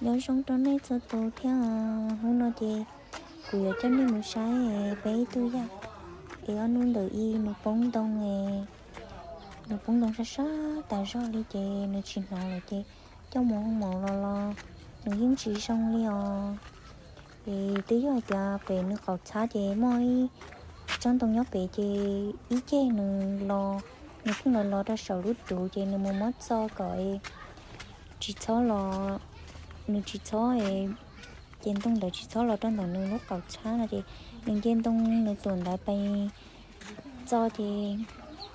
Nyob zoo rau nej txhua tus thiab. Hnub no ces kuv yuav coj nej mus saib peb ib tug yawg es ob hnub ntawm ib nws poob ntoo, nws poob ntoo sab sab tas zog li ces nws tsis hnov lawm ces coj mus hoo maum los los nws yeej tsis zoo li os. Es twb yog hais tias pem nws qaum txhab ces muaj ib tsob ntoo nyob pem ces ib ceg nws los, nws pheej los los rau saum lub ruv ces nws mus muab txo kom tsis txhob los, nws tsis txhob, ces ntoo ntawd tsis txhob los rau ntawm nws lub qaum txhab no ces nws nce ntoo nws tuam ntawd pes txo ces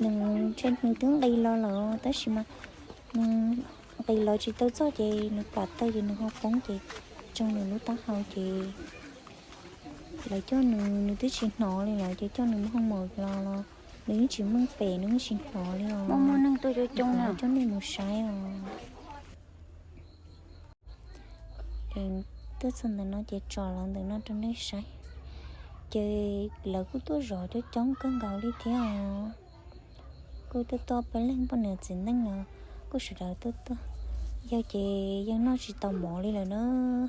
nws ntshe nws twb nqis los lawm tab sis mas nws nqis los tsis tau txog ces nws plam tawg ces nws ho poob ces tsoo nws lub taub hau ces lawv coj nws, nws twb tsis hnov li lawm ces coj nws mus hoo maum los los nws yeej tsis meej pem, nws yeej tsis hnov li os. Coj nej mus saib os. Tuaj txog ntawm no ces tso lawv ntawm no rau nej saib. Ces lawv kuj tuaj zov coob coob kawg nkaus li thiab os. Kuj tuaj tuaj peb leeg poj niam txiv neej los kuj sawv daws tuaj tuaj. Yawg ces yawg noj tsis tau mov li lawm na,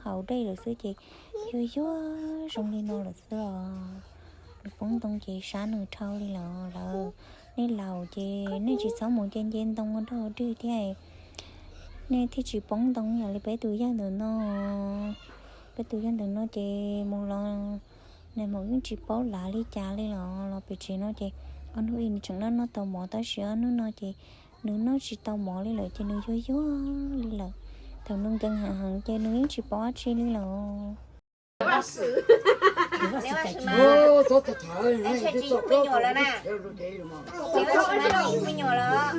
haus dej lawm xwb ces yuag yuag zoo li no lawm xwb os. Nws poob ntoo ces sab nws dhau li lawm. Lawv, nej laus ces nej tsis txhob mus nce nce ntoo ua dog dig thiab, nej thiaj tsis poob ntoo yam li peb tus yawg ntawm no. Peb tus yawg ntawm no ces mus los nws mas yeej tsis paub lav li cas li los, los pem tsev no ces ob hnub ib nws tseem noj noj tau mov tab sis ob hnub no ces nws noj tsis tau mov li lawm ces nws yuag yuag li lawm. Thaum nws nkees heev heev ces nws yeej tsis paub dab tsi li lawm. Ntshai tsis yug me nyuam lawm na. Tsis yug me nyuam lawm.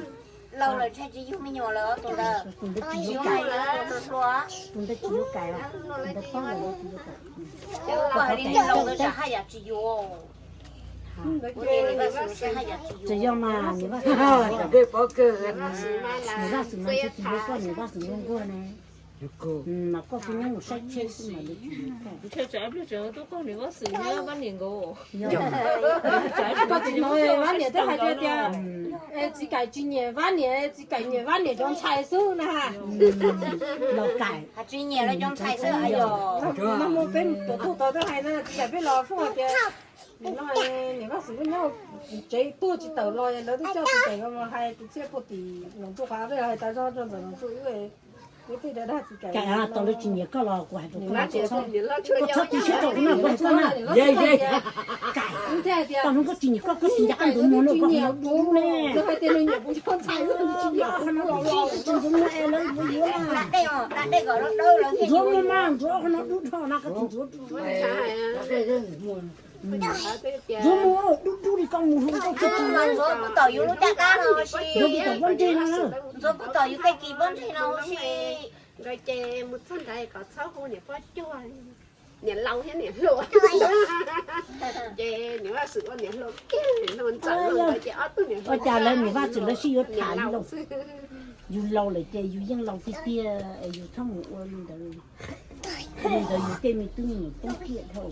Laus lawm ntshai tsis yug me nyuam lawm tus ntawd. Tsis yug lawm tus hluas. Tus ntawd tsis yug kais, tus ntawd paub lawm. Tus ntawd laus lawm tsam haj yam tsis yuav. Kuv tias niam Vaj Xwm nws haj yam tsis yuav. Niam Vaj Xwm mas ntshe tsis yuav koj, niam Vaj Xwm nquag nquag ne. Mas koj kuj nyob mus saib tsheb xwb mas. Ntshai tsam ib pliag tseem tuaj qaug niam Vaj Xwm thiab Vaj Niam nkaus. Koj tsis hnov Vaj Niam twb hais tias, txiv Kaim tsis nyiam Vaj Niam, txiv Kaim nyiam Vaj Niam cov ntxhais xwb na. Laus Kaim tsis nyiam lawv cov ntxhais xwb. Mus peb tuam tuj tod twb hais na, txiv Kaim peb los pheej hais tias, nim no niam Vaj Xwm nyob tsev tuag tsis tawm los lawv twb coj tsis tawm los hais tus txiaj puag tim Nom Ntsuj Qhov peb los hais tas zog rau ntawm Nom Ntsuj ib, peb tej dag dag txiv Kaim. Tau lawv tsis nyiam koj los kuv hais rau koj, koj txhob tu siab rau kuv no, kuv hais koj na. Tau hnub koj tsis nyiam koj, koj tsis nyiam koj ntxuav muag no, koj hnov dub dub ne. Ntxuav muag es lawv yuav yuav na. Ntxuav muag mas ntxuav qhov no dub dhau na, koj tsis ntxuav dub. Ntxuav muag dub dub li koj mus hu koj tsis ntxuav. Ntxuav kuv tom yus lub caj dab no si. Ntxuav kuv tom pob ntseg no. Ntxuav kuv tom yus tej kis pob ntseg no si. Nkawd ces mus txog ntawd kom txhob hu niam poj cuag, niam laus thiab niam hluas. Ces niam Vaj Xwm ua niam hluas kiag no ntxawm no ces ob tug niam hluas. Ua cas lawv niam Vaj Xwm lawv sib yuav tham li los xwb. Yus laus lawm ces yus yeej laus tiag tiag, yus txhob mus ua li ntawd. Li ntawd yus tej me tub me nyuam poob kiag dhau.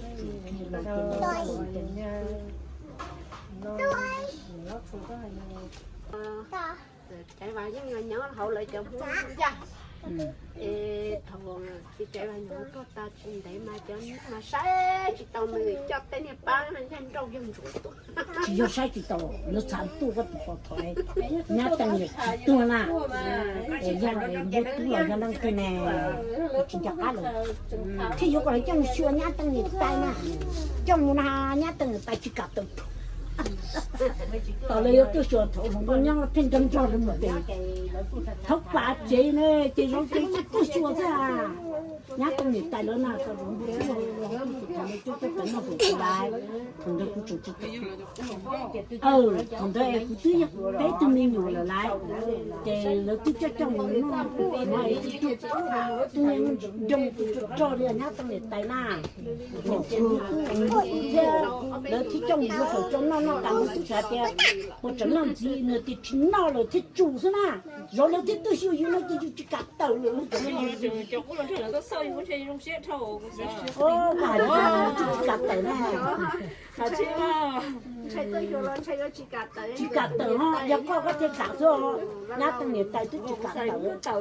Caiv Vas yeej nyob hauv lawv cov Hmoob ncaj. Es thaum txiv Caiv Vas nyuam qhuav tuag tag tsis ntev mas cov neeg mas saib tsis taus nws, coj tej niag pab yawg nrauj yawg ntsuav tuaj. Tsis yog saib tsis taus, lawv txhav tuaj koj tus pom thov nyab teeg niam txiv tuag na. Es yog npua tub los yog leej twg ne, tsis nco qab lawm. Thiaj yuav kom lawv coj mus xyuas nyab teeg niam tais na. Coj mus na nyab teeg niam tais tsis kam tawm. Tom lawv yuav tuaj xyuas thaum hluas nkauj nyob thiaj nco nco lawv mus pem. Thaum pam tsev ne ces zov tsev tuaj xyuas xwb. Nyab teeg niam tais lawv na, thaum npua tub los yog leej twg thaum lawv coj cov pem noj haus tsis lais, thaum ntawd kuv tseem tsis tau. Thaum ntawd es kuv twb yog peb tug me nyuam lawm laiv, ces lawv twb coj coj mus noj, tus nrog tus rog li nyab teeg niam tais na. Ces npua tub thiab lawv thiaj coj mus rau saum cov noj noj tas npua tub xav tias puas tseem noj ntxiv, nws tias tsis noj lawm thiaj tsum xwb na. Zov lawv thiaj tuaj xyuas yus no ces yus tsis kam tawm lawm. Tsis kam tawm na. Tsis kam tawm ho, yog koj koj thiaj kam xwb os. Nyab teeg niam tais twb tsis kam tawm.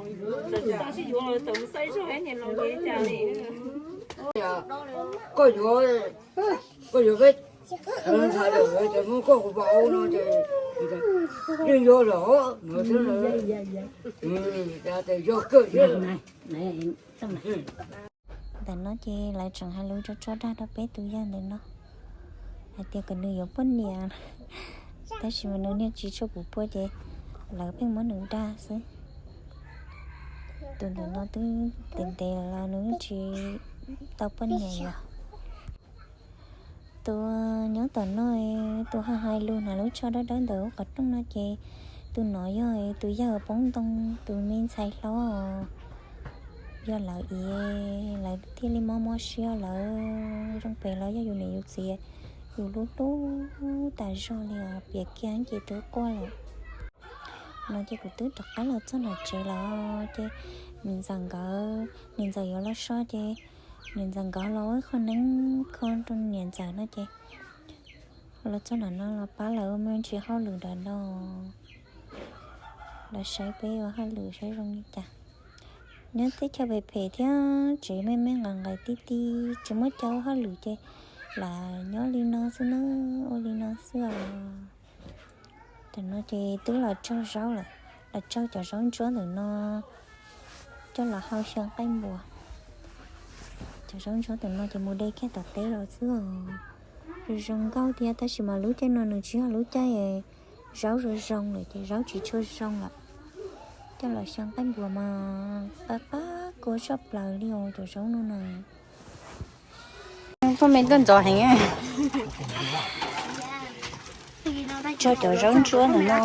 Txawm tsis tau sib yuav los txawm mus saib zog ib niag laus li cas li. Koj yuav, koj yuav peb ntxhais lawm, cov Hmoob koj kuv pom no ces yeej yuav los no xwb, yog kawg thiab. Ntawm no ces lawv tseem hais lus tso tso dag rau peb tus yawg ntawm no hais tias kom nws yuav poj niam, tab sis mas nws niag tsis tshua pum puag ces lawv pheej muab nws dag xwb. Tus ntawm no twb ntev ntev los nws tsis tau poj niam yom. Tus nyob tom no, tus hais hais lus hnav lub tsho dawb dawb ntawm qhov rooj no ces tus no yog tus yawg poob ntoo tus me ntxhais hlob, yog lawv es lawv thiaj li mob mob siab lawm. Zoo pem los yog yus niam yus txiv, yus hlub hlub tas zog li os, piam kiag ces twb quaj lawm. No ces kuv twb rov qab los txog nram tsev lawm ces niam ntxawm nkawd, niam ntxawm yuav los so ces niam ntxawm nkawd los ua ib qho neeb kho rau niam ntxawm no ces los txog nram no los pab lawv ua me ntsis hauj lwm ntawm no, los saib peb ua hauj lwm saib zoo li cas. Nyob teb chaws phem phem thiab tsev me me nqaim nqaim ti ti, tsis muaj chaw ua hauj lwm ces lam nyob li no xwb na, ua li no xwb os. Tam no ces twb los tsaug zaub lawm, los tsaug cov zaub ntsuab ntawm no coj los hau xyaw nqaij npua. Cov zaub ntsuab ntawm no ces mus de kiag tom teb los xwb os. Zoo zoo nkauj thiab tab sis mas lub caij no nws tsis yog lub caij zaub zoo zoo lawm ces zaub tsis tshua zoo lawm. Coj los xyaw nqaij npua mas qab qab kua tshaj plaws li os cov zaub no na. Poj me tuaj ntxov heev. Tso cov zaub ntsuab ntawm no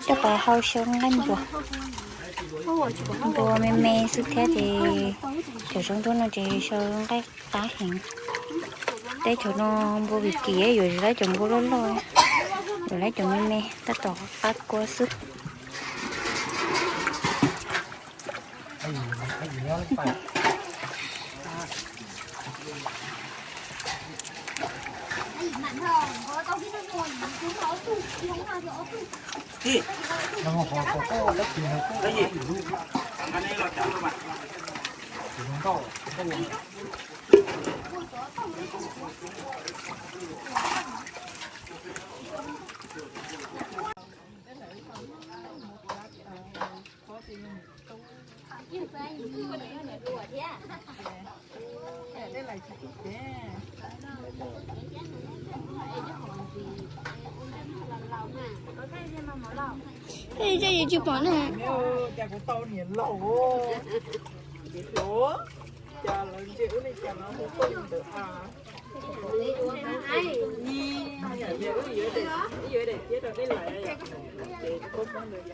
coj los hau xyaw nqaij npua. Npua me me xwb thiab ces cov zaub ntsuab no ces xyaw nqaij qab heev. Teb chaws no npua vim kim yuav tsis laib cov npua loj loj, yuav laib cov me me tab tom qab kua xwb. Ej, tsis pom ne. Cas kuv tau niam laus. Ces hluav, cas lawv ntse ub li cas lawv hu koj li ntawd a. Wb yuav daim, wb yuav daim tiab rau dej lais, ces koj muab ntawd.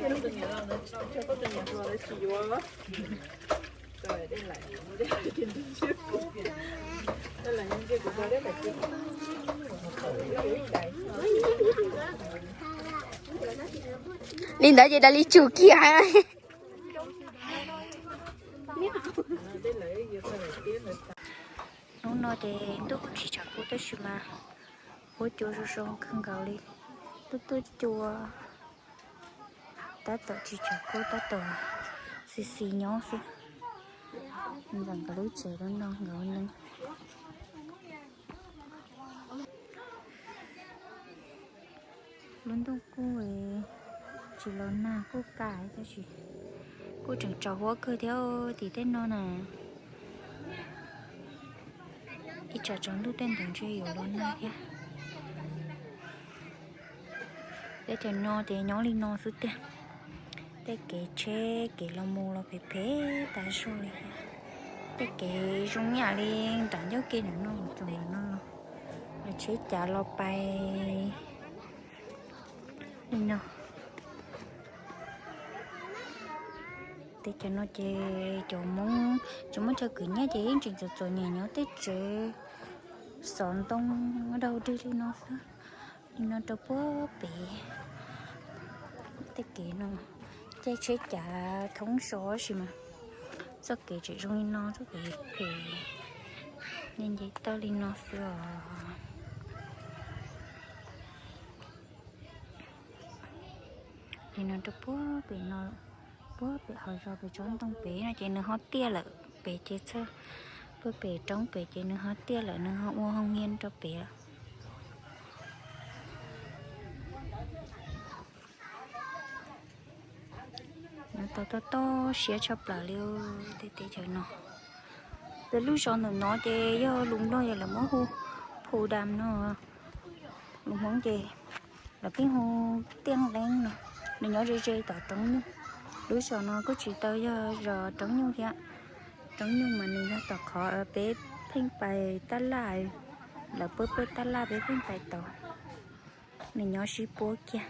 Koj tus niam laus ntawd tsis tau, koj tus niam hluas ntawd tsis yuav. Li ntawd ces dag li tsum kiag. Hnub no ces ntuj kuj tsis tshav kub tab sis mas huab cua zoo zoo kawg nkaus li. Tuaj tuaj cua, tab tom tsis tshav kub, tab tom xis xis nyob xwb. Ntawm nkawd lub tsev no nkawd neeb. Lub ntuj kuj tsis los nag kuj kaj tab sis kuj tseem tsaus huab kawg thiab tim tej no na. Ib tsam tsaus ntuj tej ntawd ntshe yuav los nag thiab. Teb chaws no ces nyob li no xwb tiag. Tej kev tsheb kev los mus los phem phem tas zog li thiab. Tej kev zoo ib yam li nram ncauj ke ntawm no, tsoom ntawm no los tsheb cav los pais li no. Teb chaws no ces cov Hmoob tsis muaj chaw khwv nyiaj ces yeej tseem txom txom nyem nyob tej tsev xov ntoo dau dig li no xwb. Li no rau puag pem tej kev no, caij tsheb cav thoob zos tab sis mas txoj kev tseem zoo li no, txoj kev phem nce nce toj li no xwb os. Li no rau puag pem no lawm. Puag pem hauv zos pem tsob ntoo pem no ces nws ho tiaj lawm, pem ces txog puag pem roob pem ces nws ho tiaj lawm, nws ho ua hoo niab rau pem lawm. Nws tau toj toj siab tshaj plaws li tej teb chaws no. Peb lub zos ntawm no ces yog lus Nplog ces lawv muab hu Phu Dam no, lus Hmoob ces lawv pheej hu Tiaj Leeb no. Nws nyob ze ze tom roob nyuj. Lub zos no kuj tsis tau yog zos roob nyuj thiab. Roob nyuj mas nws yog tom qhov peb pheej pais tab laj, lawv puab puab tab laj peb pheej pais tod. Nws nyob sib puab kiag.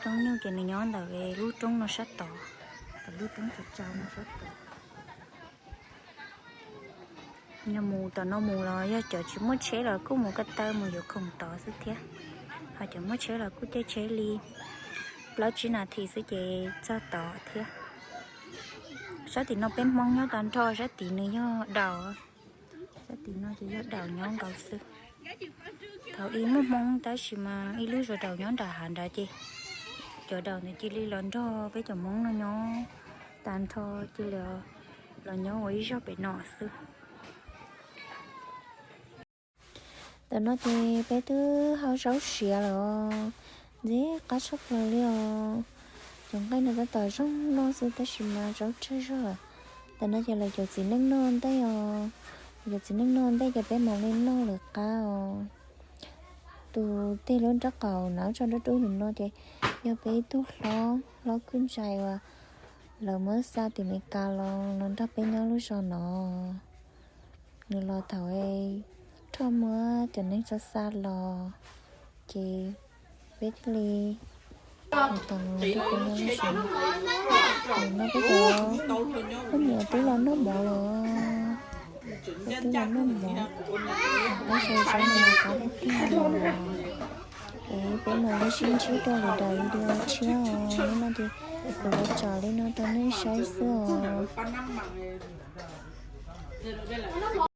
Roob nyuj ces nws nyob ntawm lub roob no sab tod, ntawm lub roob tsaus tsaus no sab tod. Yog mus tom no mus los yog cov tsis muaj tsheb los kuj mus ko taw mus yuav khoom tod xwb thiab. Ho cov muaj tsheb los kuj caij tsheb li plaub tsib nas this xwb ces txog tod thiab. Sab tim no peb Hmoob nyob tag nrho, sab tim nws yog daus, sab tim no ces yog daus nyob nkaus xwb. Thaum ub muaj Hmoob tab sis mas ib lub zos daus nyob nram hav nrad ces cov daus ntawd cia li los nrog peb cov Hmoob no nyob tag nrho, cia li los nyob ua ib zog pem no xwb. Ntawm no ces peb twb hau zaub siav lawm, ntxim qab tshaj plaws li os. Cov nqaij no tab tom zoo noj xwb tab sis mas zaub tsawg zog lawm. Ntawm no ces lawv cov txiv neej noj ntej os, lawv cov txiv neej noj ntej ces peb mam li noj lawv qab os. Tus tej lub nraub qaum na tso nruab dub ntawm no ces yog peb ib tug hlob, hlob Khwj Ntsais uas lawv muab xa tim Meskas los los nrog peb nyob lub zos no. Nws los thaum Trump muab cov neeg xa xa los, ces peb thiaj li mus tau nrog peb nyob lub zos no. Nim no peb cov poj niam twb los noj mov lawm, peb twb los noj mov, peb sau sau no qab tiag tiag li. Es peb mam li sib ntsib rau lwm daim video tshiab os. Hnub no ces kuv los tsom li no rau nej saib xwb os.